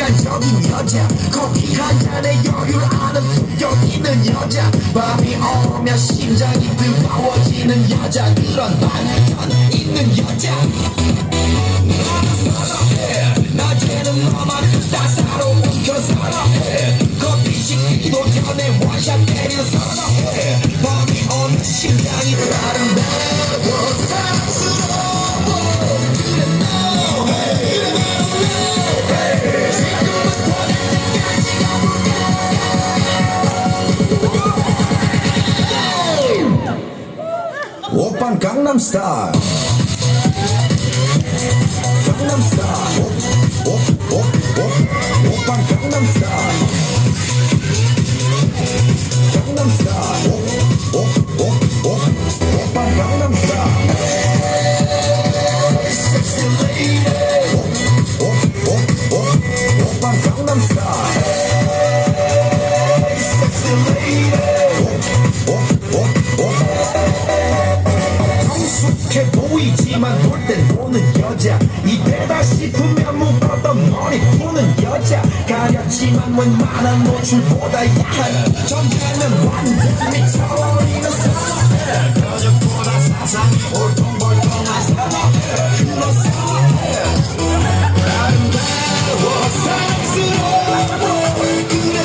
인간적인 여자 커피 한 잔에 여유를 아는 품격 있는 여자 밤이 오면 심장이 뜨거워지는 여자 그런 반전 있는 여자 너는 사랑해 낮에는 너만큼 따사로운 그런 사랑해 커피 식기도 전에 원샷 때리는 사랑해 밤이 오면 심장이 아름다워 사랑스러워 그래 너 그래 바로 너 지금부터 날 끝까지 가볼까 오빤 강남스타일 강남스타일 오오오오 오빤 강남스타일 강남스타일 오오오오 오빤 강남스타일 Sexy lady 오오오오 오빤 강남스타일 Sexy lady 오오오오 성숙해 보이지만 놀 땐 노는 여자 이때다 싶으면 묶었던 머리 푸는 여자 가렸지만 웬만한 노출보다 야한 점잖은 완전 미쳐버리는 사나이 근육보다 사상이 울퉁불퉁한 사나이 그런 사나이 아름다워 사랑스러워 그래 너 그래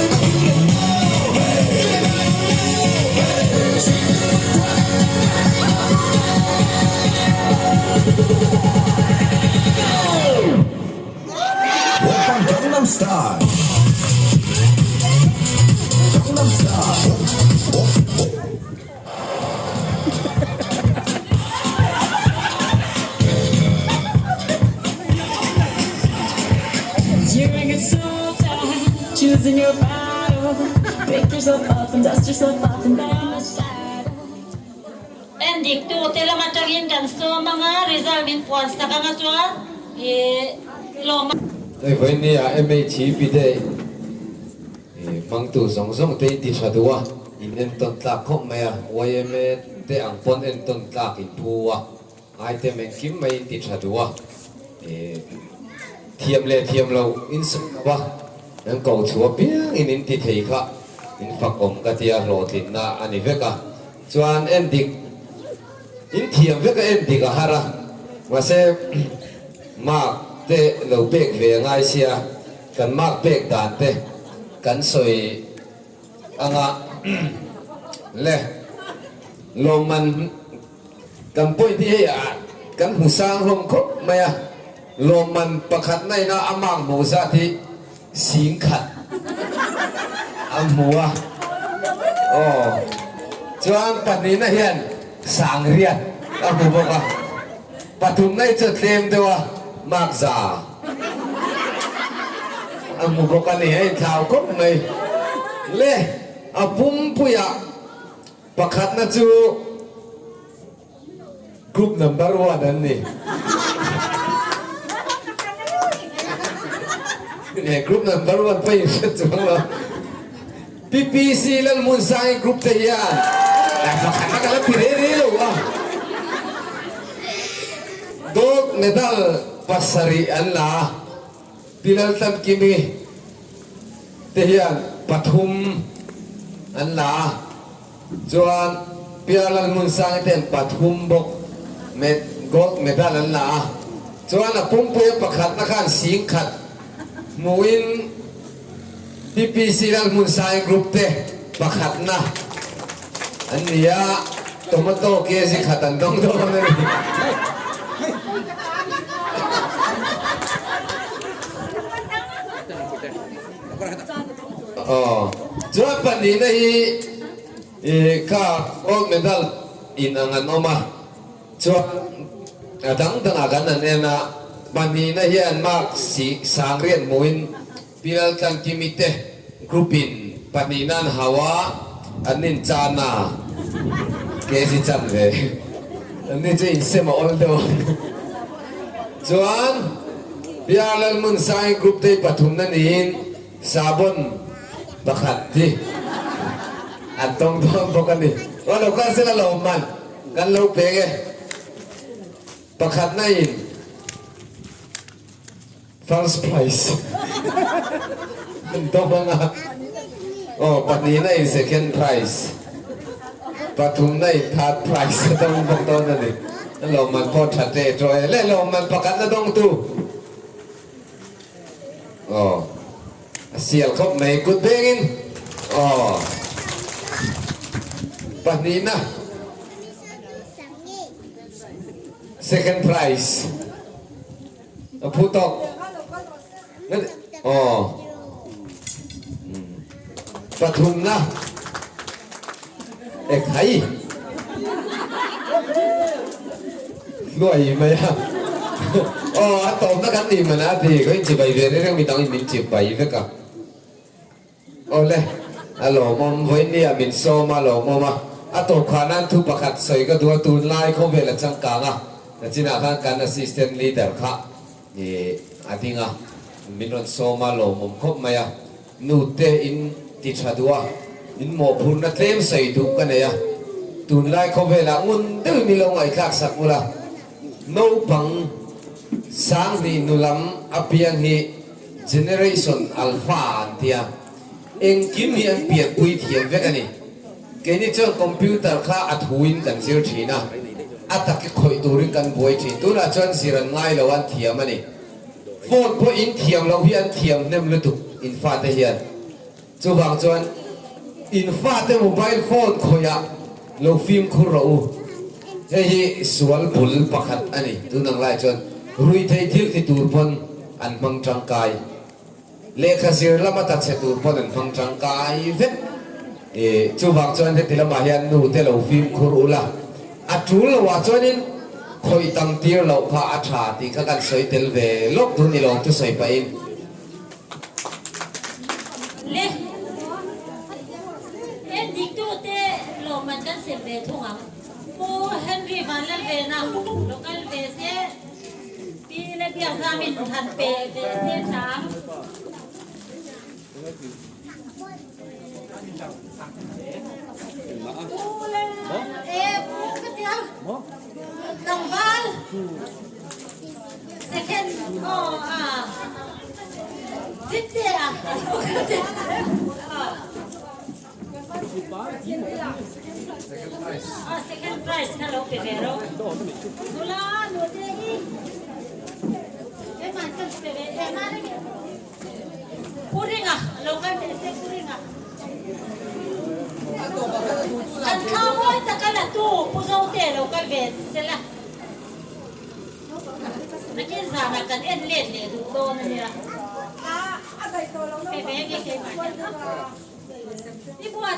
오빤 강남스타일 강남스타일 오오오 You're a good soldier, choosing your battle. Pick yourself up and dust yourself off and back in the saddle. Endik tu te lama tangin kan so mga result min puan sa ka nga chuan e loma Hei vawiin ni ah MHEP te hmangtu zawng zawng te in ti tha duh a, in entawn tlak khawp mai a, yma te ang pawn entawn tlak in phu a, item engkim mai in ti tha duh a, thiam leh thiam lo in sawi lo a, an ko chhuah piang in in ti thei kha in fak awm ka tia hlawhtlinna a ni vek a, chuan endik in thiam vek a endik a har a, mahse mark te lo pek ve a ngai sia, kan mark pek dan te kan sawi anga le lawmman kan point hi hei ah kan hmu sang hlawm khawp mai a, lawmman pakhat na ina a mark hmuh zat hi 10,000 a hmu a, aw chuan pahnihna hian 8,000 a hmu bawk a, pathumna hi chu a tlem deuh a, mark 100 a hmu bawk a ni, a inthlau khawp mai le, a pumpuiah pakhatna chu. Group number one an ni. He group number one pawh in hriat chuang lo. PPC Lalhmunsangi group te hian pakhatna ka la ti rei rei lo a. Gold medal pasarih an la a. Pi Laltlankimi te hian pathum an la a. Chuan Pia Lalhmunsangi ten pathum bawk gold medal an la a, chuan a pumpuia pakhatna khan 10,000 hmuin PPC Lalhmunsangi group te pakhatna an ni a, tomato kg khat an dawng dawn a ni. Aw, chuan pahnihna hi kha gold medal in ang an awm a, chuan a dang dangah kan han en a, pahnihna hian mark si 8,000 hmuhin Pial Tlankimi te group in pahnihna an hau a, an inchan a, kg chanve an ni chu insem a awl deuh ang. Chuan Piar Lalhmunsangi group te hi pathumna niin Sabon pakhat hi an tawng dawn bawk a ni. Aw lo kal sela lawmman kan lo peng e. Pakhatna in first prize. An dawng ang a. Aw, pahnihna in second prize, pathumna in third prize a dawng bawk dawn a ni. Lawmman pawh tha hle tawh e. Le lawmman pakhatna dawngtu. Aw, a sial khawp mai kut bengin. Aw, pahnihna second prize. A phu tawk. Aw. Pathumna. Ekhai. Hluai mai a. Aw, a tawpna kan nih man a ti. Ka inchibai ve reng reng midang in min chibai vek a. Awle, a lawmawm. Vawinia min sawm a lawmawm a. A tawp kha nan thu pakhat sawi ka duh a, tunlai khawvel a changkang a, nachinah khan kan assistant leader kha ih a ding a, min rawn sawm a lawmawm khawp mai a. Nute in ti tha duh a, in mawhphurhna tlem sawi duh ka nei a. Tunlai khawvelah ngun deuhin min lo ngaihthlak sak ula, naupang sanghnih nu lam apiang hi Generation Alpha an tia, engkim hi an pianpui thiam vek a ni. Keini chuan computer kha a thuin kan zir thin a, a taki khawih turin kan buai thin. Tunah chuan zir an ngai lo, an thiam a ni. Phone pawh in thiam loh hi an thiam hnem lutuk in fate hian. Chuvang chuan in fate mobile phone khawihah lo fimkhur rawh u. Hei hi sual bul pakhat a ni. Tun ang lai chuan ruihtheih thil ti tur pawn an hmang tangkai. Lehkha zir lama ta chhe tur pawn an hmang tangkai vek. Chuvang chuan heti lamah hian nu te lo fimkhur ula, a tul loah chuanin khawih tam tir loh kha a tha tih kha kan sawi tel ve lawk dun ni lawm thusawi pahin. Le en diktute lawmman kan sem ve thung ang. Pu Henry Vanlalvena lo kal ve se, Pi le Biakzamin han pe ve se tha ang. Pu le e Pu ka tia tlangval. Second aw a Chitte a Second prize kha lo pe ve ro. Nula nu te hi keimah kan pe ve em a. Pu Ringa lo kal teh se Pu Ringa. Kan thla mawi taka la tu Pu Zote lo kal ve sela. Nakin zanah kan en let leh duh dawn a nia. Pe ve nge keimah hian. I buai.